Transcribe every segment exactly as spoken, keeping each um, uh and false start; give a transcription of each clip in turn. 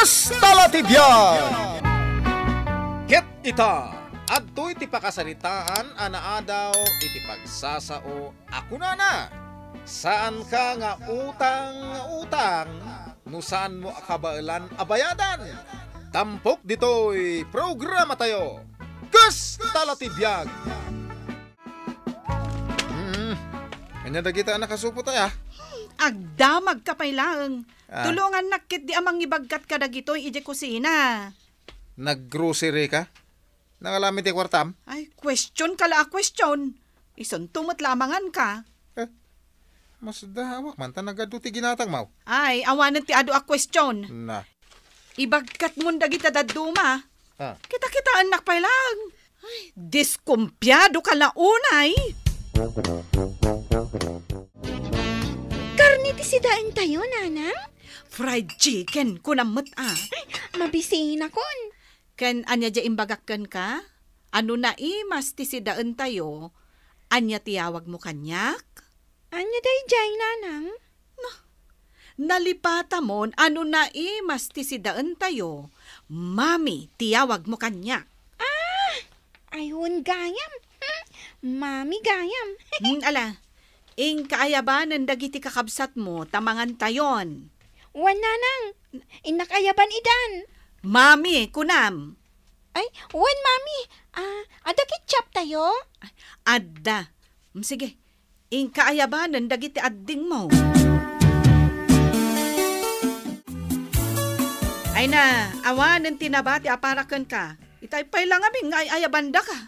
Hasta la ti biag! Ket ita, adtoy ti pakasaritaan a naadaw iti pagsasao a kunana, "Saanka nga utang nga utang no saanmo a kabaelan a bayadan." Tampok ditoy programatayo, Kasta la ti biag! Hmm. Ania dagita a nakasupot aya? Agdamagka pay laeng. Ah. Tulongannak ketdi a mangibagkat kadagitoy idiay kusina. Nag-grocery ka? Nangalam iti kuartam? Ay, question ka la a question. Isunto met la a manganka. Eh, masdaawak man ta nagadu ti ginatangmo. Ay, awanen ti adu a question. Na. Ibagkatmon dagita dadduma. Ah. Kitakitaennak pay laeng. Ay, diskumpiado ka la unay. Karne ti sidaentayo, nanang? Fried chicken, kunam met a. Ay, mabisinakon. Ken ania diay imbagak kenka? A no naimas ti sidaentayo, ania ti yawagmo kaniak? Ania daydiay, nanang? No, nalipatamon a no naimas ti sidaentayo, Mami ti yawagmo kaniak. Ah! Ay, wen gayam. Hmm, Mami gayam. Hmm, ala, inka ayabanen dagiti kakabsatmo ta mangantayon. Wen, nanang. Innak ayaban idan. Mami, kunam. Ay, wen, Mami. Ah, adda ketchuptayo? Ay, adda. Mm, sige, inka ayabanen dagiti addingmo. Ay na, awanen ti nabati a para kenka. Itay pay la ngamin nga ay-ayabandaka.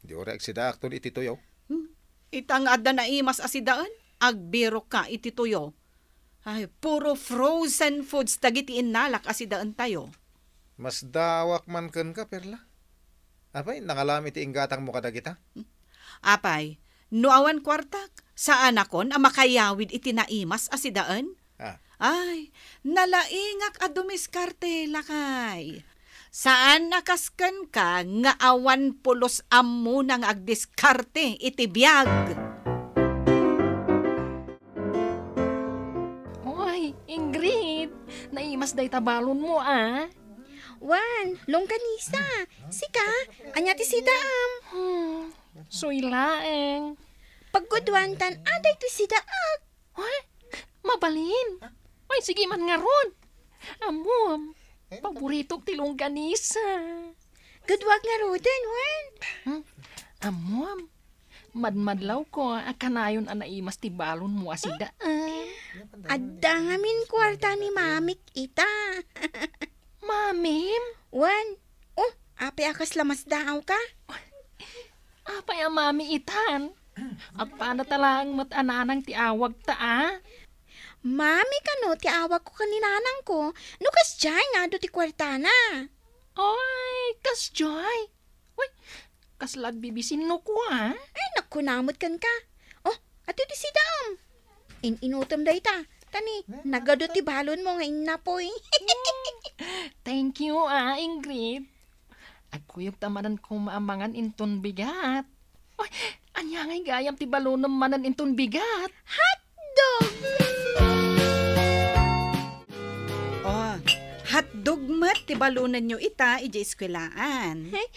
Di uray agsidaakton iti tuyo. Hmm. Ita nga adda naimas a sidaen, agbirokka iti tuyo. Ay, puro frozen foods dagiti innalak a sidaentayo. Masdaawak man kenka, Perla. Apay, nangalam iti inggatangmo kadagita? Apay, no awan kuartak, saanakon a makayawid iti naimas a sidaen? Ah. Ay, nalaingak a dumiskarte, lakay. Saan a kas kenka nga awan pulos ammona nga agdiskarte iti biag. Oy, Ingrid, naimas dayta balonmo, a? Wen, longganisa. Sika, ania ti sidaem? Hmm, suy laeng. Pagguduantan, a, daytoy sidaek. Ay, mabalin. Ay, sige man ngarud. Ammom, paboritok ti longganisa. Guduak ngaruden, wen. Hmm? Ammom, madmadlawko a kanayon a naimas ti balonmo a sidaem. Adda ngamin kuarta ni mamik ita. Mamim? Wen. Oh, apay a kasla masdaawka? Apay a mami itan? Agpanata laeng met a nanang ti awagta, a? Mami kano ti awagko ken ni nanangko, no kasdiay nga adu ti kuartana. Ay, kasdiay? Uy, kasla agbibisinno kua? Ay, nagkuna met kenka. Oh, adu ti sidaem. In-inutem dayta. Ta ni, nagadu ti balonmo nga innapoy. Thank you, a, Ingrid. Agkuyogta manen koma a mangan inton bigat. Ay, ania ngay gayam ti balonem manen inton bigat? Hotdog! Oh, hotdog met ti balonenyo ita idiay eskuelaan. Ay,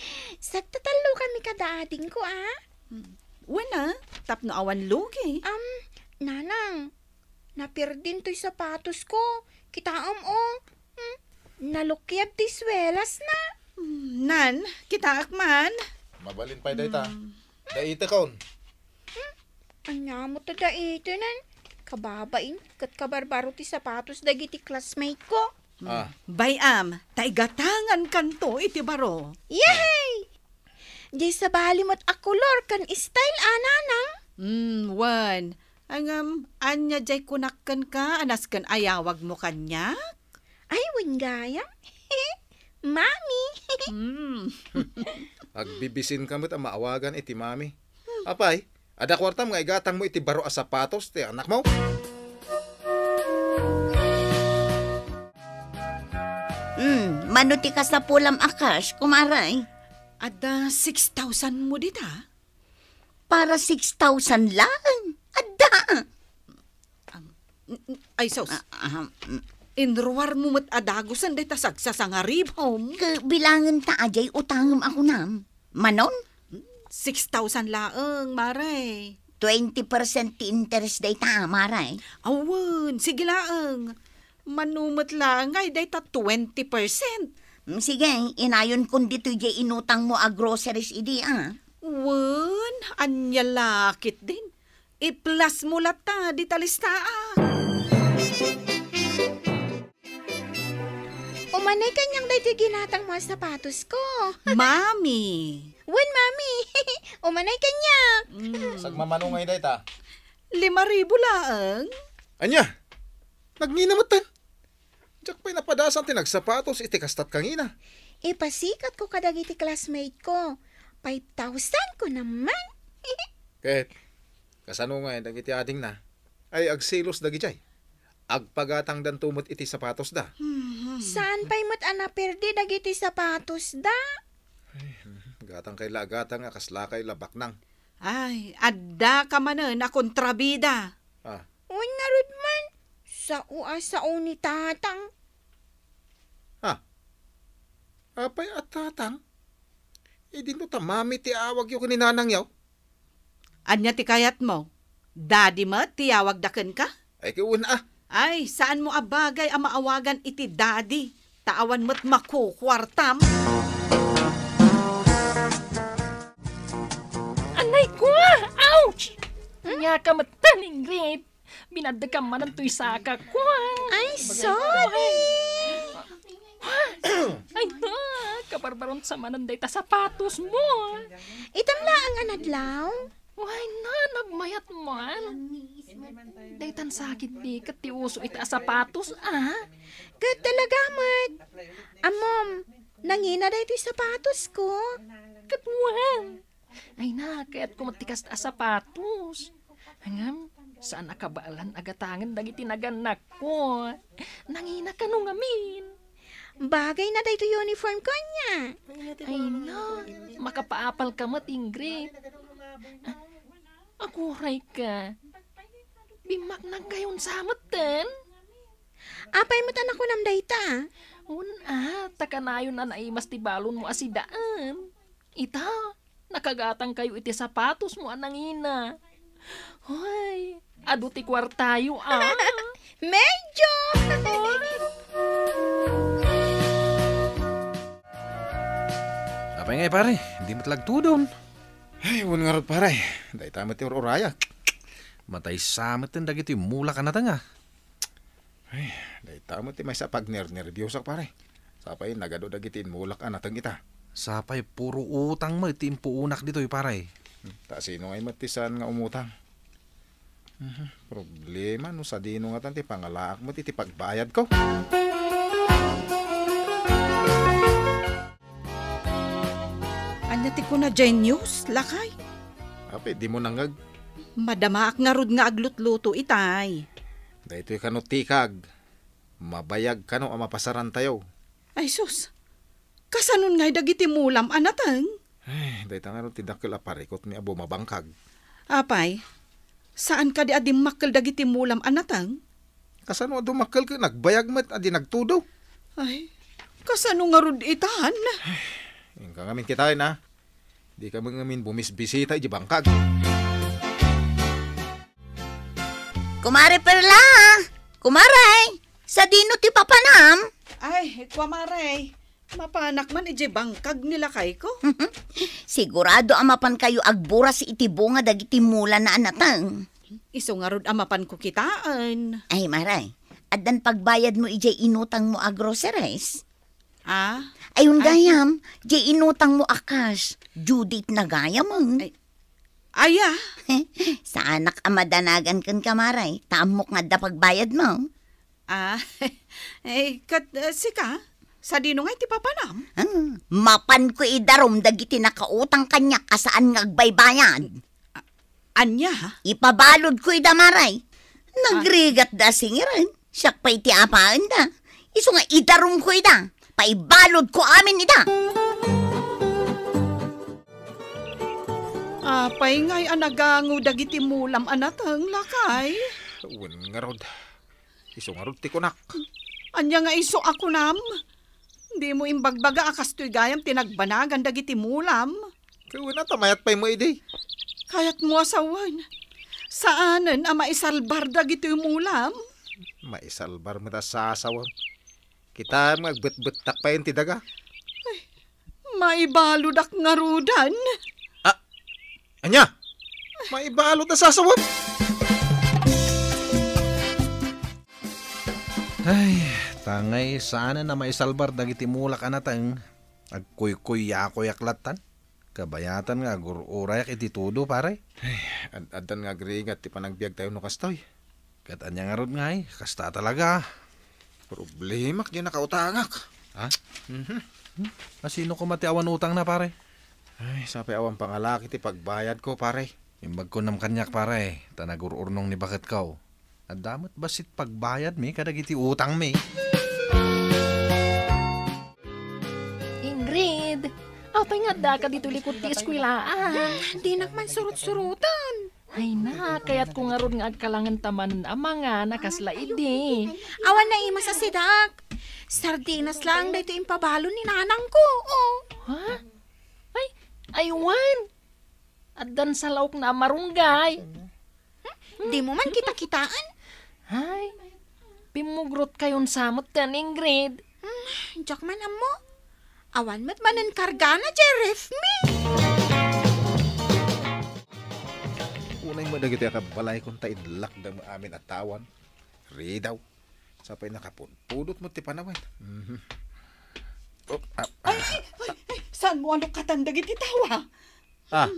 sagtatallo kami kada adingko, a? Hmm. Wen a, tapno awan lugi. Am, nanang, napirdin toy sapatosko. Kitaem, o. Hmm, nalukiab ti suelasna. Hmm, nan, kitaek man. Mabalin pay dayta. Hmm. Daitekon. Hmm, ania met ta daitenen? Kababain, ket kabarbaro ti sapatos dagiti classmate ko. Ah. Bay-am, ta igatangankanto iti baro. Yay! Diay sabali met a kolor ken style a, nanang? Hmm, wen. Ay ngem, ania diay kunak kenka a nasken ayawagmo kaniak? Ay, wen gayam. Mami. Hmm. Agbibisinka met a maawagan iti mami. Apay, adda kuartam nga igatangmo iti baro a sapatos ti anakmo? Hmm, mano ti kasapulam a cash, kumare? Adda six thousand mo dita? Para six thousand laeng? Adda! Am, n-, n-, ay, sus. Ah, ah, mm. Inruarmo met a dagusen dayta sagsasangaribom. Ket bilangenta a diay utangem a kunam. Manon? Six thousand laeng, Mare. Twenty percent ti interes dayta, Mare. Awen, sige laeng. Mano met laeng ay dayta twenty percent. Mm, sige, inayonkon ditoy diay inutangmo a groceries idi, a. Wen, ania la ketdin. I-plus mo latta dita listaak. Umanay kaniak daytoy ginatangmo a sapatosko. Mami! Wen, Mami! Umanay kaniak. Mm. Sagmamano ngay dayta? Lima ribu laeng. Ania? Nagngina metten? Diak pay napadasan ti nagsapatos iti kastat kangina. Ipasikatko kadagiti classmate ko. Five thousand ko naman. Ket kasano ngay dagiti adingna? Ay, agselos dagidiay. Agpagatangdanto met iti sapatosda. Mhm. Saan pay met a naperdi dagiti sapatosda? Ay, mhm. Gatangkay la a gatang a kaslakay la baknang. Ay, addaka manen a kontrabida. Ah. Wen ngarud man, sao a sao ni Tatang. Ah. Apay a Tatang? Idinto ta Mami ti awagyo ken ni Nanangyo? Ania ti kayatmo? Daddy met ti awagda kenka? Ay, ket wen a. Ay, saanmo a bagay a maawagan iti daddy, ta awan met makukuartam. Anay ko! Ouch! Ania ka met, Ingrid? Binaddekam manen toy sakak. Ay, sorry. Ay, na, kabarbarunsa manen dayta sapatosmo. Itam laeng a nadlaw? Ay na, nagmayat man. Daytan sakit di ket ti uso ita a sapatos, a? Ket talaga met. Ammom, nangina daytoy sapatosko. Ket wen. Ay na, kayatko met ti kasta a sapatos. Ngem, saan a kabaelan a gatangen dagiti nagannakko. Nangina kano ngamin. Bagay na daytoy uniform ko, ania? Ay na, makapaapal ka met, Ingrid. Ah, aguray ka. Bimmaknang kayon sa metten? Apay met a nakunam dayta? Wen a, ta kanayon a naimas ti balonmo a sidaan. Ita, nakagatang kayo iti sapatosmo a nangina. Hoy, adu ti kuartayo, a. Medyo! Apay ngay, pare? Di met lagtudon. Ay, wen ngarud, pare. Dayta met ti ur-urayak. Matay sa met dagiti mulak a nateng, a. Ay, dayta met ti maysa a pagnernerbiosak, pare. Sapay nagadu dagiti immulak a nateng ita. Sapay puro utang met ti impuunak ditoy, pare. Hmm, ta sino ngay met ti saan nga umutang? Mhm, problema no sadino ngatan ti pangalaak met iti pagbayadko. Ania ti kuna diay news, lakay? Apay, dimo nangngeg? Madamaak ngarud nga aglutluto itay. Daytoy kano tikag, mabayag kano a mapasarantayo. Ay sus, kasanon ngay dagiti mulam a nateng? Ay, dayta ngarud ti dakkel a parikutmi a bumabangkag. Apay, saan kadi a dimmakkel dagiti mulam a nateng? Kasano a dumakkel ket nagbayag met a di nagtudo? Ay, kasano ngarud itan? Inka ngamin kitaen, a. Dika met ngamin bumisbisita iti bangkag. Kumare Perla! Kumare! Sadino ti papanam? Ay, kumare. Mapanak man iti bangkag ni lakayko. Sigurado a mapan kayo agburas iti bunga dagiti mulana a nateng. Isu ngarud a mapanko kitaen. Ay, mare, addan pagbayadmo idiay inutangmo a groceries? Ah? Ay, ay, gayam, diay inutangmo a cash, due date na gayam, eh. Ay, aya? Saanak a madanagan kenka, mare, ta ammok nga adda pagbayadmo. Ah, eh, ket, eh, sika, sadino ngay ti papanam? Hmm, mapanko idarum dagiti nakautang kaniak a saan nga agbaybayad. A-, ania? Ipabaludko ida, mare. Ah. Nagrigatda a singiren. Siak pay ti apaenda. Isu nga idarumko ida. Paibaludko amin ida. Apay ngay a nagango dagiti mulam a nateng, lakay? Wen ngarud. Isu ngarud ti kunak. Ania nga isu a kunam? Dimo imbagbaga a kastoy gayam ti nagbanagan dagiti mulam? Ket wen a ta mayat pay met idi. Kayatmo a sawen, saanen a maisalbar dagitoy mulam? Maisalbar met a sasawem. Kitaem nga agbetbettak pay ti daga. Maibaludak ngarudan. Ah, ania? Maibalud a sasawem. Ay, tangay saanen a maisalbar dagiti mulak a nateng. Agkuykuyakoyak lattan. Kabayatan nga agur-urayak iti tudo, pare. Ay, ad-, addan nga agrigat ti panagbiagtayo no kastoy. Ket ania ngarud ngay, kasta talaga. Problemak diay nakautangak. Ha? Mhm. Hmm? A sino koma ti awan utangna, pare? Ay, sapay awan pangalaki ti pagbayadko, pare. Imbag kunam kaniak, pare, ta nagur-urnong ni baketko. Adda met bassit pagbayadmi kadagiti utangmi. Ingrid, apay nga addaka ditoy likod ti eskuelaan? Dinak man surot-surotan. Ay na, kayatko ngarud nga agkalangen ta manen a mangan a kasla idi. Awan naimas a sidak. Sardinas laeng daytoy impabalon ni nanangko. Oh. Ha? Ay, aywan. Addan salaokna a marunggay. Hmm? Dimo man kita-kitaan? Ay, pimmugrutkayonsa metten, Ingrid. Hmm, diak man ammo. Awan met manen kargana diay refmi. Unay met dagiti akabalaykon ta inlakda met amin a tawan. Ridaw. Sapay nakapudpudot met ti panawen. Mhm. Oh, ah, ah. Ay, ay, ay, ay, saanmo a lukatan dagiti tawa? Ah.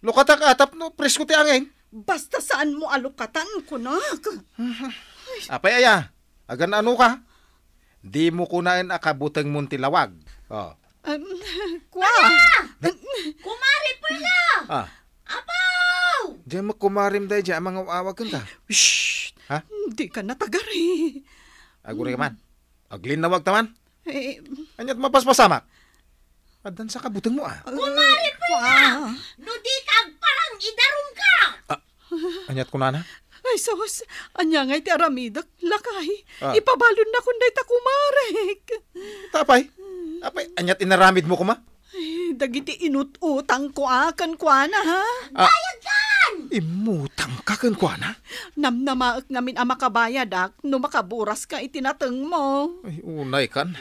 Lukatak a tapno presko ti angin. Basta saanmo a lukatan, kunak. Mhm. Apay aya, agan-anoka? Dimo kunaen a kabutengmon ti lawag. Oh. Em, kua. Kumare Perla! Ah. Apaw! Diay met kumarem daydiay a mangaw-awag kenka. Shh! Ha? Dika natagari. Agurayka man. Aglinnawagta man. Eh, ania't mapaspasamak? Addan sa kabutengmo, ah. Kumare Perla! Kua. No dika agparang, idarumka! Ah, ania't kunana? Ay, sus, ania ngay ti aramidek, lakay? Ah. Ipabalonnakon dayta kumarek. Apay? Apay, ania't inaramidmo koma? Ay, dagiti inut-utangko a kenkuana, ha? Ah. Bayadkan! Immutangka kenkuana? Namnamaek ngamin a makabayadak no makaburaska iti natengmo. Ay, unaykan.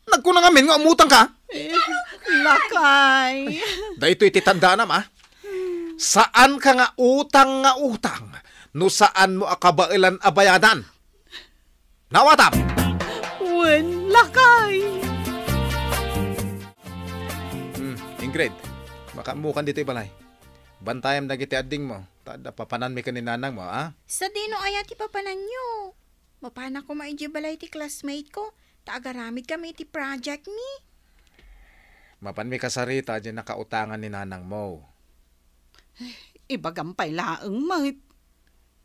Nagkuna ngamin nga umutangka? Eh, lakay. Daytoy ti tandaanam, ah. Saanka nga utang nga utang no saanmo a kabaelan a bayadan. Naawatam! Wen, lakay. Hmm, Ingrid, makaammokan ditoy balay. Bantayam dagiti addingmo, ta adda papananmi ken ni nanangmo, ah? Sadino aya ti papananyo? Mapanak koma idiay balay ti classmate ko, ta agaramidkami iti project mi. Mapanmi kasarita diay nakautangan ni nanangmo. Ibagam pay laeng met.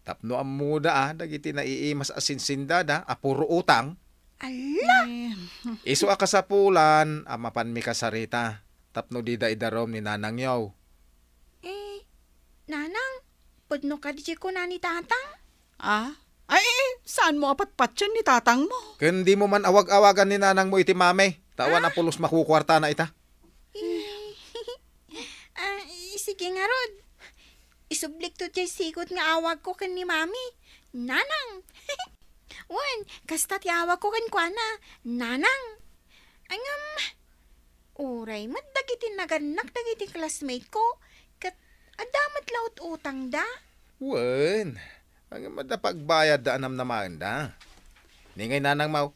Tapno ammoda a dagiti naiimas a sinsindada a puro utang. Alla! Eh. Isu a kasapulan a mapanmi kasarita tapno dida idarum ni nanangyo. Eh, nanang, pudno kadi ti kuna ni tatang? Ah? Ay, eh, saanmo a patpatien ni tatangmo? Ken dimo man awag-awagan ni nanangmo iti mami, ta awan a pulos makukuartana ita. Eh, ah, sige ngarud. Isublikto diay sigud nga awagko ken ni mami. Nanang. Wen, kasta ti awagko kenkuana. Nanang. Ngem, uray met dagiti nagannak dagiti classmate ko, ket adda met la ut-utangda. Wen, ngem adda pagbayadda a namnamaenda. Ni ngay nanangmo,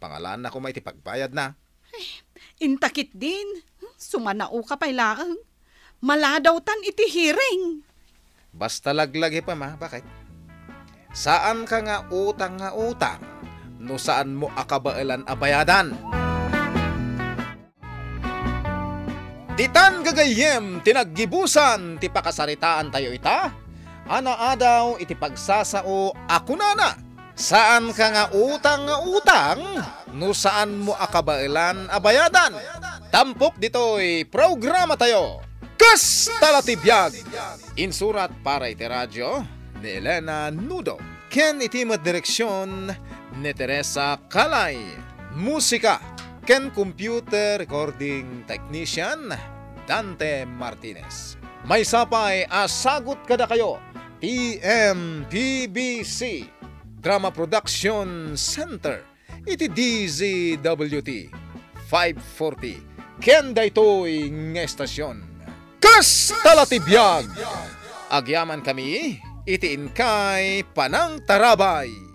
pangalaanna koma iti pagbayadna. Ay, inta ketdin, sumanaoka pay laeng. Maladawtan iti hearing. Basta laglagipem, a, baket. Saanka nga utang nga utang no saanmo a kabaelan a bayadan. Ditan gagayyem ti naggibusan ti pakasaritaantayo ita, a naadaw iti pagsasao a kunana, saanka nga utang nga utang no saanmo a kabaelan a bayadan. Tampok ditoy programatayo, Kasta la ti biag! Insurat para iti radio ni Elena Nudo ken iti met direksion ni Teresa Calay, musika ken computer recording technician, Dante Martinez. Maysa pay a sagut kadakayo ti M P B C Drama Production Center iti D Z W T five forty ken daytoy nga estasyon. Kasta la ti biag! Agyamankami iti inkay panangtarabay.